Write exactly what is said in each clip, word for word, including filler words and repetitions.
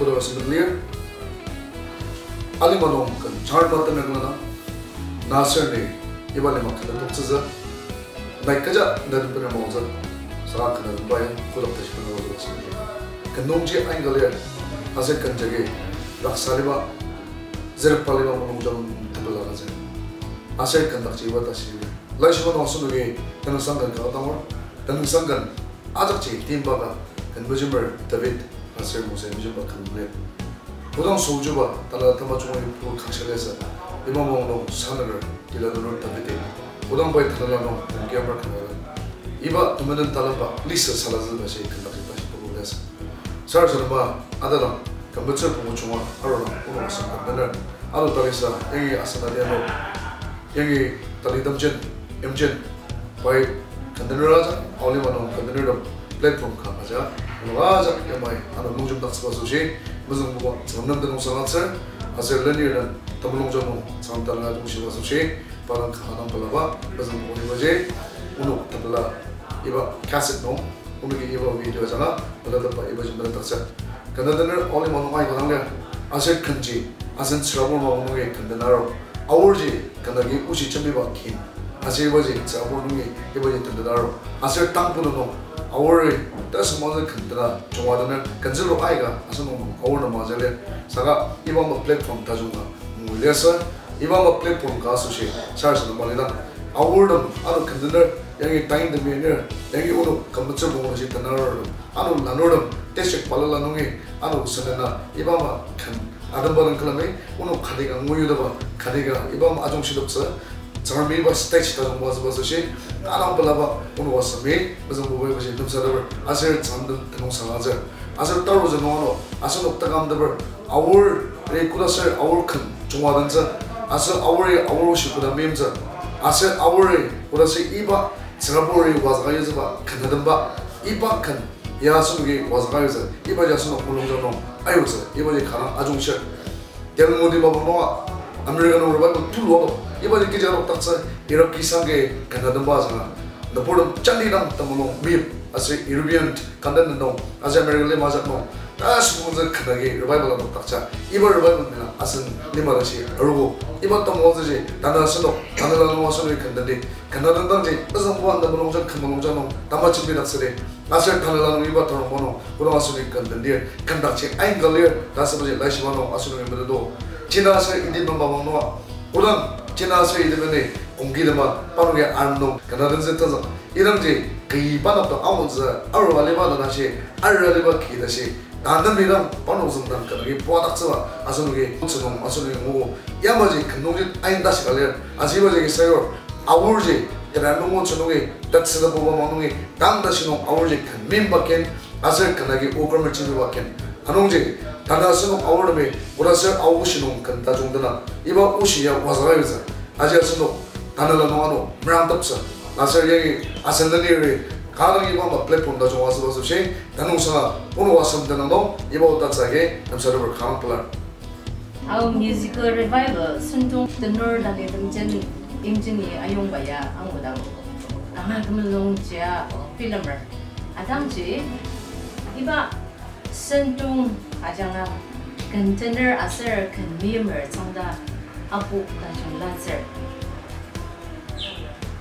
Koda asem lir. Alima nung ken char ma tenük lana, na aser ni iba lima ken toktsütsü, nai kecha na den bener maotsü, saka ken na den bai, kodak tashi bener maotsü asem lir. Ken nungji aika lir, aser ken jagi raksa liba, zerpa liba mulungjang tepela ka tsü. Aser ken dakji iba tashi lir. Laishiba nung asenoki tenüngsang ken ka dangor, tenüngsang ken ajakji timba ka, ken mejemer David, aser Mose mejemba ken lir. Kodang sojuba, tanela tamajungi pu kangshia liasü, iba maong nung sanüker, tila nunur David-i. Kodang pai tanela nung, ken kiamar ken lir. Iba temenen talangba, lisa salazü tashi, ken dakji tashi pulu liasü. Sarasadema, adadang, kümetsür pungu chunga, arudang, ulu asem kümbener. Ado talisa, yangi asen adi ano, yangi tali temjen, imjen, pai kümbener aja, aolima nung kümbener tem, platform ka aja, ano aja, yamai, ano nungjemdaktsüba asoshi, mezüngbuba, Tsüngrem nem tenüngsang atsür, aser lenir nem, temulungjang nung, Tsüngrem tanela nung shiba asoshi, pa dang kanga dang pelaba, mezüngbuba ibaji, onok tepela, iba cassette nung, onoki iba video ajanga, pelatepba ibaji melatdaktsü. Ken na dener aolima nung aika dang lir, aser kenji, asen tsürabur maong nungi ken den aru. Aorji, ken agi oshi jembiba kin. Aser ibaji tsürabur nungi ibaji den den aru. Aser tangbo nung, aori, tasümangtsü ken dena chunga dener, ken zülur aika, asenok nung aor nem aja lir. Saka, iba ama platform tajung ka, ngui liasü, iba ama platform ka asoshi, sarasadema lidang. Aor nem, ano ken dener, yangi tain temi anir, yangi onok kümetsür pungu tashi tanarur nem, ano lanur nem, district balala nungi, ano senena, iba ama ken, ademba nung külemi, onok kati ka nguyudaba, kati ka, iba ama ajungshidoktsü, Tsüngremi iba stage tajung mazüba asoshi, tanang pelaba, onok asemi, mezüngbuba ibaji lemsateper, aser Tsüngrem nem tenüngsang atsür. Aser tarutsü nung ano, asenok takamteper, aor, ri kodaser aor ken chunga dentsü, aser aori aor oshi koda meimtsü, aser aori kodaser iba tsüraburi wazüka yutsüba ken ademba, iba ken ya asenoki wazüka yutsü, ibaji asenok mulungjang nung ayutsü, ibaji kanga ajungshir. David Moody mapang nunga America nung revival tulu ato. Ibaji kechi adokdaktsü Iraqi sangki ken ademba ajanga. Nüburtem jani dang temulung meyip aser European continent nung aser America lima ajak nung. Tasümangtsü ken agi revival adokdaktsü. Iba revival mena asen lima tashi arugo. Iba temulungtsüji tanü asenok, tanela nung asenoki ken dendi. Ken adendangji, mezüngbuba temulungjang, ken mulungjang nung, tama jembidaktsüdi. Aser tanela nung iba tarongba nung, kodang asenoki ken dendir, ken dakji aika lir, ta asübaji laishiba nung asenoki meteto. China aser India mapang nunga, kodang China aser India ni kongki tema, parnoki arm nung ken adentsü tenzük. Idangji, kü pa nokdak angutsü, aru aliba nanashi, aru aliba ki tashi, tanü midang parnok züngdang ken agi puadaktsüba, asenoki otsü nung asenoki ngugo. Yamaji ken nungji ain tashi ka lir, aser ibaji agi sayur, aorji, tera nung otsü nungi, tatsüda buba mang nungi, tang tashi nung aorji ken meimba ken, aser ken agi okra mechimiba ken. Anungji, tanü asenok aortemi, kodaser aor oshi nung ken tajung dena, iba oshi ya wazüka yutsü. Aji asenok, tanela nung ano, merangteptsü. Aser yangi, asen leniri, kanga dang iba ama platform tajung asüba asoshi, tenüngsanga, onok asem tenüng nung, iba otatsü agi, lemsateper kanga pelar. Ao Musical Revival sentong tenor tali temjen imjini ayongba ya angudang. Kanga temulung jia bilemer. Atangji, iba sentong ajanga ken tener aser ken meimer tsüngda apu tajung latsür.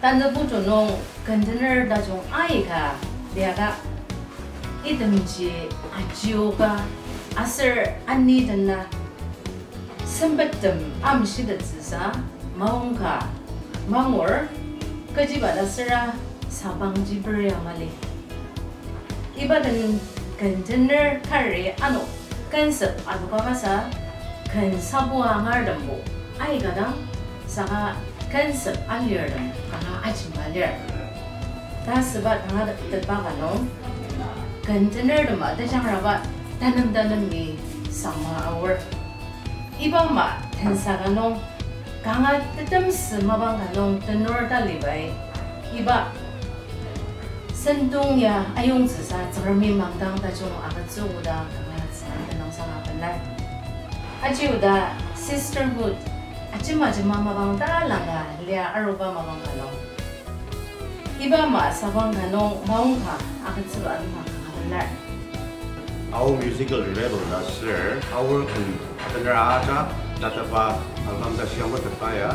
Tanü putu nung ken tener tajung aika liaka itemji ajioka aser ani dena sempettem amshitettsüsa maongka mangur kechiba ta süra sabangji peria mali. Iba den ken tener kari ano kensep anoka kasa ken sabua angartembo aika dang saka kensep alirtem kanga ajemba lir. Ta süba tangatetba ka nung ken tenertem tejangraba tanem tanemi sangma aor. Iba ama tensa ka nung kanga tetemsü mapang ka nung tenor talibai iba sentong ya ayongtsüsa Tsüngremi mangdang tajung agütsü oda kanga Tsüngrem tenüngsang abenar. Aji oda sisterhood ajema ajema mapang talangka lia aruba mapang ka nung iba ama sabang ka nung maongka agütsüba alima kanga benar. Ao Musical Revival ta sür, Ao ken atener ajak, tataba album ta shiang watetba ya,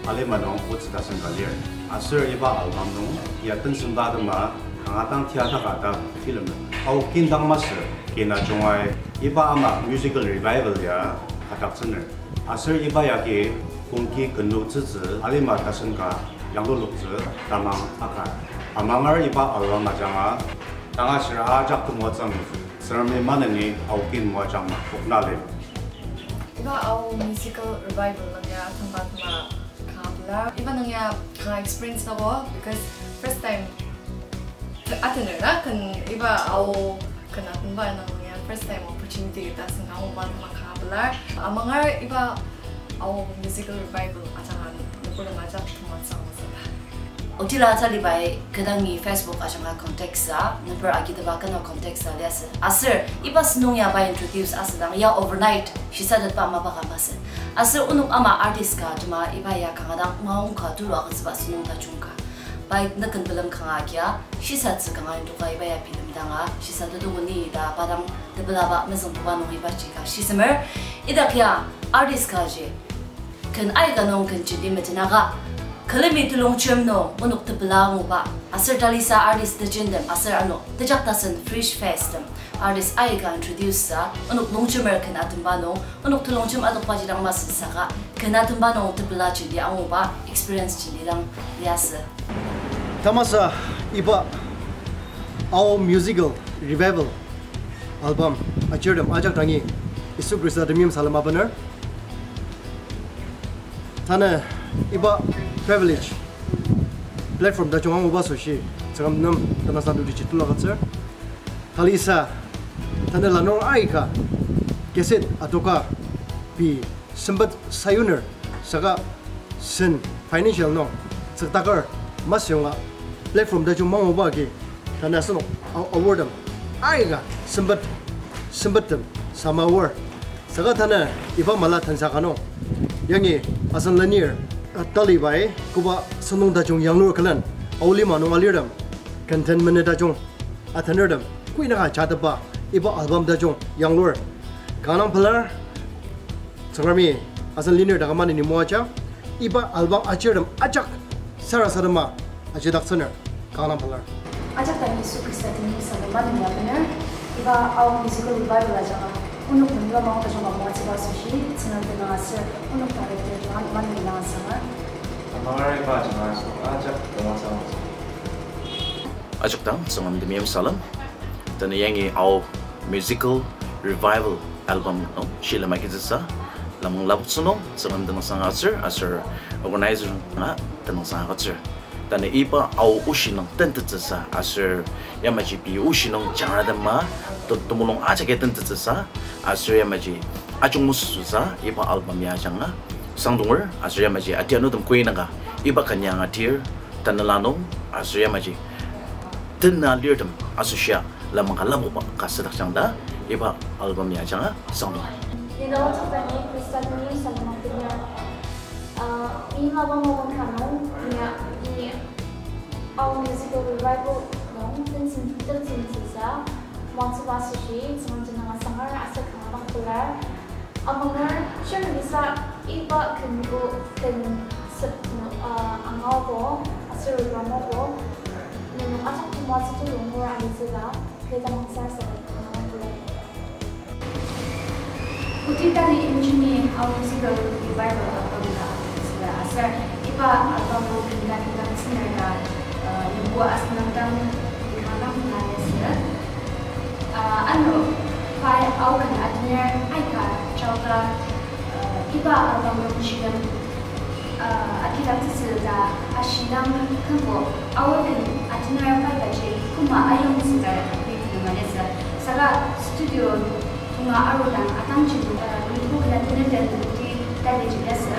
alima nung otsü tasen ka lir. Aser iba album nung, ya tensemba atema, kanga dang tia taka ta film. Ao kin dang masü, kina jungai, iba ama musical revival ya, kataktsüner. Aser iba yagi kongki kenloktsütsü alima tasen ka yangluloktsü tamang akar. Amangar iba album ajanga, tanga sür ajak temoatsü angutsü. Tsüngremi maneni Ao kin moajang poknale. Iba Ao musical revival nung ya tangka tema kanga pelar. Iba nung ya kanga experience nabo, because first time atener na ken iba Ao ken atenba nung ya first time opportunity ta sünga oba tema kanga pelar. Amangar iba Ao musical revival ajanga nüburtem ajak temoatsü angutsü ta. Otila talibai kedangi Facebook ajanga contact sa, number agiteba kena contact sa liasü. Aser iba sentong ya pai introduce asüdang ya overnight shisatetba mapa ka masü. Aser onok ama artist ka atema iba ya kanga dang maong ka tulu agütsüba sentong tajung ka. Pai nüken pelem kanga agia, shisatsü kanga indoka iba ya film danga shisatetokoni ta pa dang tepelaba mezüngbuba nung ibaji ka shisemer. Idak ya artist kaji ken aika nung ken jenti metenaka. Külemi telongjem nung onok tepela anguba. Aser talisa artist tejentem aser ano tejak tasen Fresh Face tem artist aika introduce sa, onok longjemer ken atenba nung, onok telongjem adokbaji dang masü saka, ken atenba nung tepela jenti anguba, experience jenti dang liasü. Tamasa iba Ao Musical Revival album ajirtem ajak dangi Yisu Khrista temeim salem abener. Tanü iba privilege platform tajung anguba asoshi Tsüngrem nem tenüngsang teti ji tulu agütsür. Talisa tanü lanur aika cassette adoka pei sempet sayuner saka sen financial nung tsüktaker masü yonga platform tajung manguba agi tanü asenok a-, awardtem aika sempet, sempettem sama award. Saka tanü iba mala tensa ka nung yangi asen lenir, a, talibai koba sentong tajung yanglur külen Ao lima nung alirtem ken ten mene tajung atenertem koinaka jateba iba album tajung yanglur kanga pelar. Tsüngremi asen lenir daka maneni moaja, iba album ajirtem ajak sarasadema ajidaktsüner kanga pelar. Ajak dangi Yisu Khrista temeim salem maneni abener, iba Ao Musical Revival ajanga onok nem lamang tajung ka moatsüba asoshi Tsüngrem tenüng aser onok director dang maneni dang asanga. Amangar iba ajanga asenok ajak temoatsü angutsü. Ajak dang Tsüngrem temeim salem. Tanü yangi Ao Musical Revival album nung shilem agitsüsa lamang lapoktsü nung Tsüngrem tenüngsang agütsür aser organizer nunga tenüngsang agütsür. Tanü iba Ao oshi nung tentettsüsa aser yamaji pei oshi nung jangratema te-, temulung ajaki tentettsüsa aser yamaji ajungmesüsa iba album ya ajanga sangdonger aser yamaji atianutem koinaka iba ken ya angatir tanela nung aser yamaji tena lirtem asoshia lamang ka lapokba ka südakjang ta iba album ya ajanga sangdong. Ida otsakdani Khrista temeim salem abener, ah, ni mapa mapang ka nung ni, ni Ao Musical Revival nung tensen, tensen sisa moatsüba asoshi Tsüngrem tenüng asangar aser kanga pelar. Amangar shirlisa iba ken o ken sep no, ah, angabo aser ramobo nenok ajak temoatsü tulu ngur alitsü ta kü tamang sarasadem kanga pelar. Kuti tali imjini Ao Musical Revival album ka süla aser iba album nung ken dang ken dang singer ka, uh, yimbo asenok dang kanga dang na yasü. Uh, ano pai Ao ken atener aika jaoka, uh, iba album nung shilem uh, agidaktsütsü ta ashidang kümbo Ao ken atener pai kaji koma ayongtsü ta ni tenüng alitsü. Saka studio nunga arudang atangji, uh, nungbo ken atener den kuti tali ji liasü.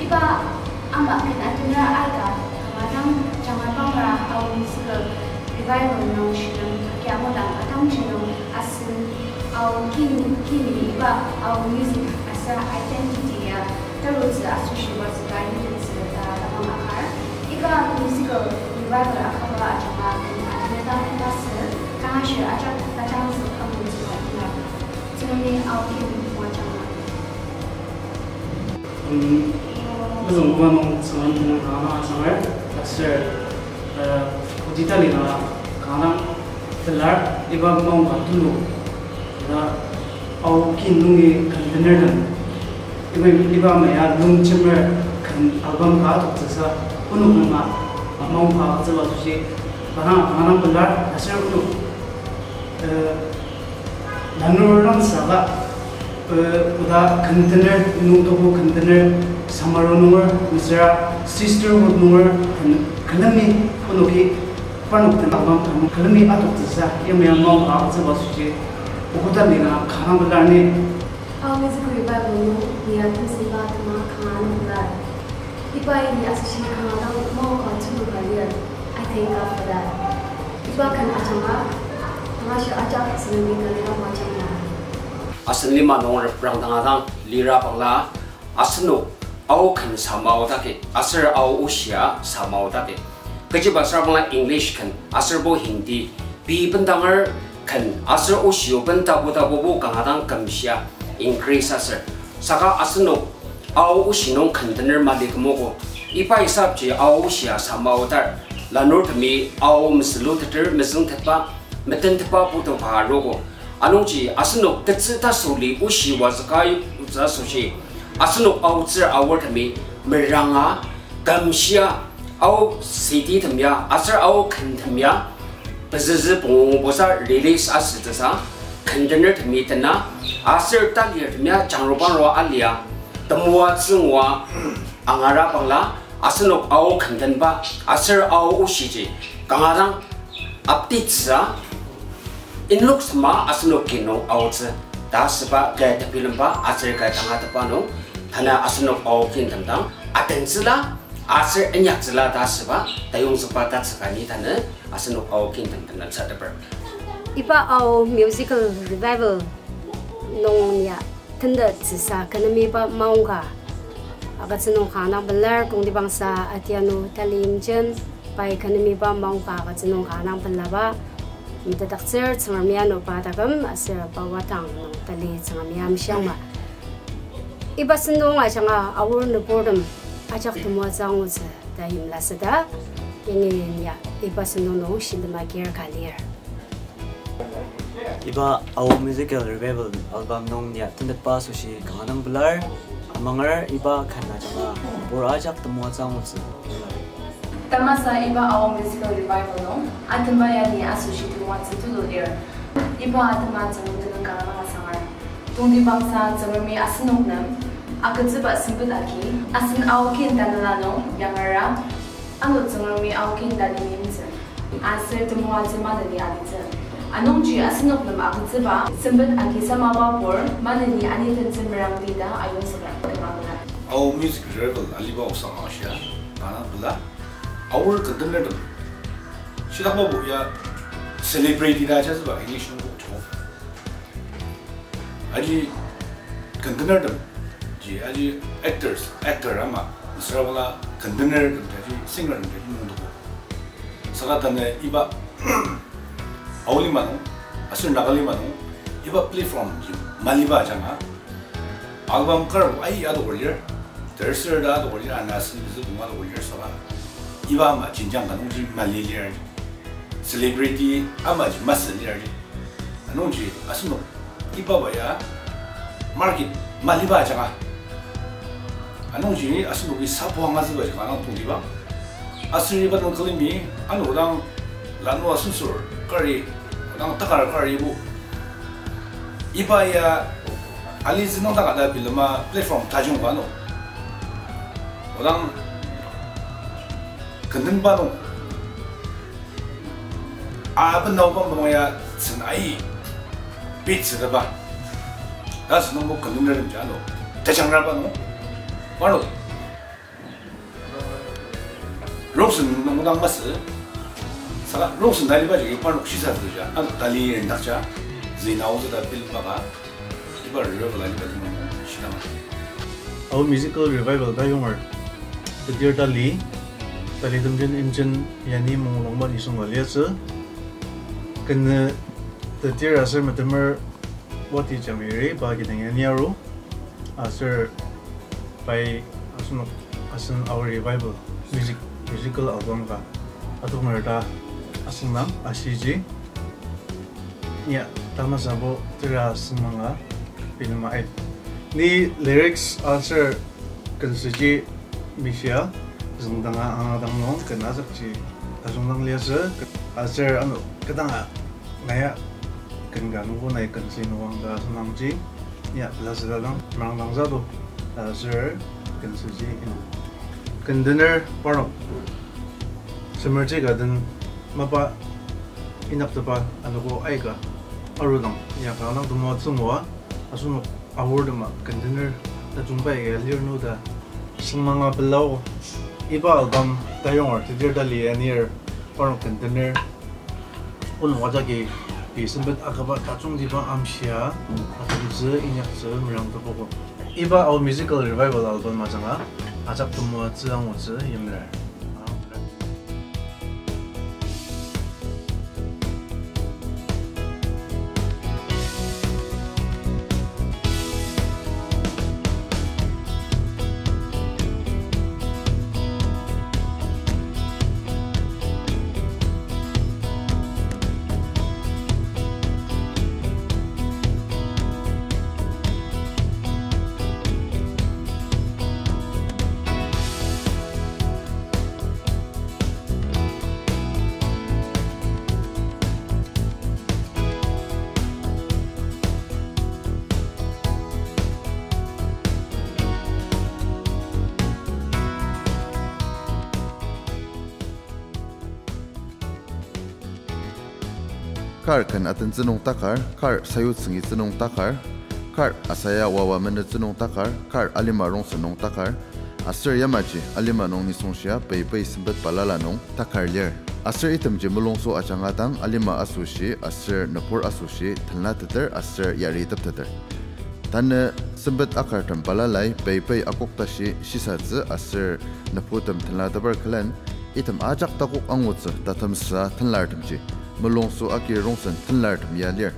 Iba ama ken atener aika kanga dang jangabangra Ao Musical Revival nung shilem agi angudang atangji nung asen Ao kin, kini iba Ao music aser identity ya tarutsü asoshi watsü ka yutettsü ta tamang akar. Iba Musical Revival akaba ajanga ken atener dang tasü, kanga shir ajak tajangzük amutsü ta ina Nungi aokin wajangma. Um, mezüng oba nung Tsüngrem nung kanga asangar, aser, uh, kotitali na kanga pelar, iba maongka tulu, na aokin nungi ken tener den. Iba, iba maya lungjemer ken album ka atoktsüsa, onok nunga maongka agütsüba asoshi, kanga, kanga pelar, aser onok, uh, lanur langsaka, eh, oda ken tener, nungtoko ken tener, Samaru nunger, mesüra sisterhood nunger, ken-, külemi, onoki, parnok den album, külemi atoktsüsa, yamya maongka agütsüba asoshi, okotali na kanga pelar ni. Ao Music Revival nung, ni atem senba atema kanga pelar. Iba ili asoshi kanga dang maongka tulu ka lir. I thank God for that. Iba ken ajanga, tangashi ajak Tsüngremi tanela moajangma. Asen lima nung reprang tangadang lira bangla, asenok ao ken samao dake, aser ao oshia samao dake. Kechiba sar bangla English ken, aser bo Hindi, pei bendanger ken, aser oshi o ben tabu tabubo kanga dang kümshia increase aser. Saka asenok ao oshi nung ken tener mali kümogo. Iba hisapji ao oshia samao dar. Lanurtemi ao mesüluteter mezüngtetba, metentetba putu ka arogo. Anungji asenok tetsü tasüli oshi wazüka yutsü asoshi. Asenok aotsür aortemi meranga, kümshia, ao city tem ya, aser ao ken tem ya, pezüzü pungu bosa release asütsüsa, ken tenertemi tena, aser talirtemi ya, jangrubangru alia, temoatsü ngua, angara bangla, asenok ao ken tenba, aser ao oshiji, kanga dang, update sa, inlok sema asenok kin nung aotsü, ta asüba kü tebilemba aser kü tangatetba nung, tanü asenok ao kin temdang, atentsüla, aser inyaktsüla ta asüba, tayongzükba tatsüka ni tanü, asenok ao kin tem temdang sateper. Iba Ao Musical Revival nung ya, tentettsüsa kenemiba maongka agütsü nung kanga dang pelar, tongtibangsa atianu tali imjen, pai kenemiba maongka agütsü nung kanga dang pelaba, metetdaktsür Tsüngremi ano pa taküm aser pa wadang nung tali Tsüngremi amshiangma. Iba sentong ajanga aor nüburtem ajak temoatsü angutsü ta yimla süda, yangi ya iba sentong nung shilem agir ka lir. Iba Ao Musical Revival album nung ya tentetba asoshi kanga dang pelar, amanger iba ken ajanga nübur ajak temoatsü angutsü pelar. Tamasa iba Ao Musical Revival nung atemba yani asoshi temoatsü tulu lir. Iba atema tsünglu tenüng kanga dang asangar. Tongtibangsa Tsüngremi asenok nem agütsüba sempet agi, asen Ao kin tanela nung yangara, ano Tsüngremi Ao kin tali imtsü. Aser temoatsü maneni alitsü. Anungji asenok nem agütsüba sempet agi samaba pur maneni anitentsü merangdi ta ayongzüker kümangla. Ao Music Revival aliba osang ashia, kanga dang pela, aor ken tenertem, shidakba bo ya celebrity ta ajazüba English nung bo joko. Aji ken tenertem, ji aji actors, actor ama, mesüra bangla ken tenertem, aji singer tem, aji nungtoko. Saka tanü iba Ao lima nung, aser Naga lima nung, iba platform ji maliba ajanga, album kar ai adoker lir, tersür ta adoker lir, ana asen mezü kong adoker lir saka, iba ama jenjang ka nungji mali lir, celebrity ama ji masü lir. Anungji asenok iba ba ya market maliba ajanga. Anungji asenoki sapu angazüba ajanga dang tongtibang. Aser iba nung külemi ano dang lanur asensür kari, odang takar karibo. Iba ya alitsü nung dang ada bilema platform tajung ka ano. Odang ken tenba nung aben nao bang bang ya sen ai pitsüteba. Ta asünungbo ken tenertem ji ano tejangraba nung, parnok rongsen nung dang masü, saka rongsen taliba jagi parnok shisatsü ja, ano tali rendakja, züina aotsü ta bilbaka, iba revival aliba temang shidang. Ao Musical Revival tayonger, tetir tali, tali temjen imjen yani mulungba nisung ka liasü, kenü tetir aser metemer Wati Jamiri pa kidang ya ni aru, aser pai asenok asen Ao Revival music, musical album ka adoker ta asüngdang ashiji. Nia tamasabo tera asüngdanga bilema ai. Ni lyrics aser kensüji mishia züngdanga angadang nung ken azükji tajungdang liasü, aser ano kedanga naya ken ka nungbo nai kensü nung wangta asüngdangji, ya, pela südadang merangdang zado, aser kensüji ino. Kendener parnok semerji ka den mapa inyaktepa anogo aika arudang, ya, kanga dang temoatsü ngua, asenok aor tema kendener tajungba ya lir nu ta süngmanga pelao. Iba album tayonger tetir ta lia anir parnok kendener onok ajaki pei sempet akaba tajungtiba amshia atemtsü inyaktsü merangtepoko. Iba Ao Musical Revival album ajanga ajak temoatsü angutsü yimler. Kar ken atentsü nung takar, kar sayutsüngitsü nung takar, kar asaya wawa menütsü nung takar, kar alima rongsen nung takar, aser yamaji alima nung nisung shia pei pei sempet balala nung takar lir. Aser itemji mulungso ajanga dang alima asoshi aser nübur asoshi tenlateter aser yaritepteter. Tanü sempet akartem balalai pei pei akoktashi shisatsü aser nüburtem tenlateper külen, item ajak takok angutsü tatemsa tenlartemji, mulungso agi rongsen tenlartem ya lir.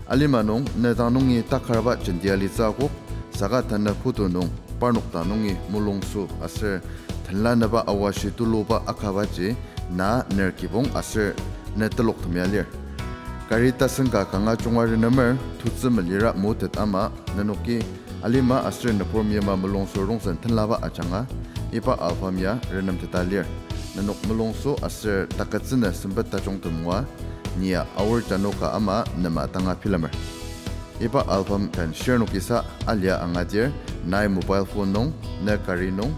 Alima nung ne dang nungi takarba jentia litsü akok, saka tanü putu nung parnok dang nungi mulungso aser tenlanüba awashi tuluba akabaji na ner kibong aser ne teloktem ya lir. Kari tasen ka kanga junga renemer tutsü melira mutet ama nenoki alima aser nübur meyima mulungso rongsen tenlaba ajanga iba album ya renemteta lir. Nenok mulungso aser taketsünü sempet tajung temoa, nia aor jano ka ama nema tanga bilemer. Iba album ken shirnokisa alia angadir, nai mobile phone nung, ne kari nung,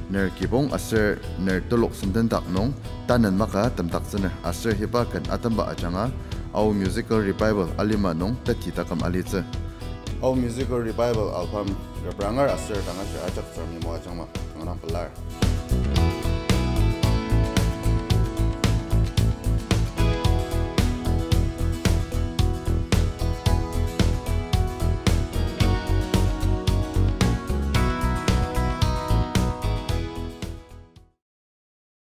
ner kibong aser ner telok sendendak nung, tanen maka temdaktsüner aser iba ken atemba ajanga, Ao Musical Revival alima nung teti taküm alitsü. Ao Musical Revival album reprangar aser tangashi ajak tsarmi moajangma, tangadang pelar.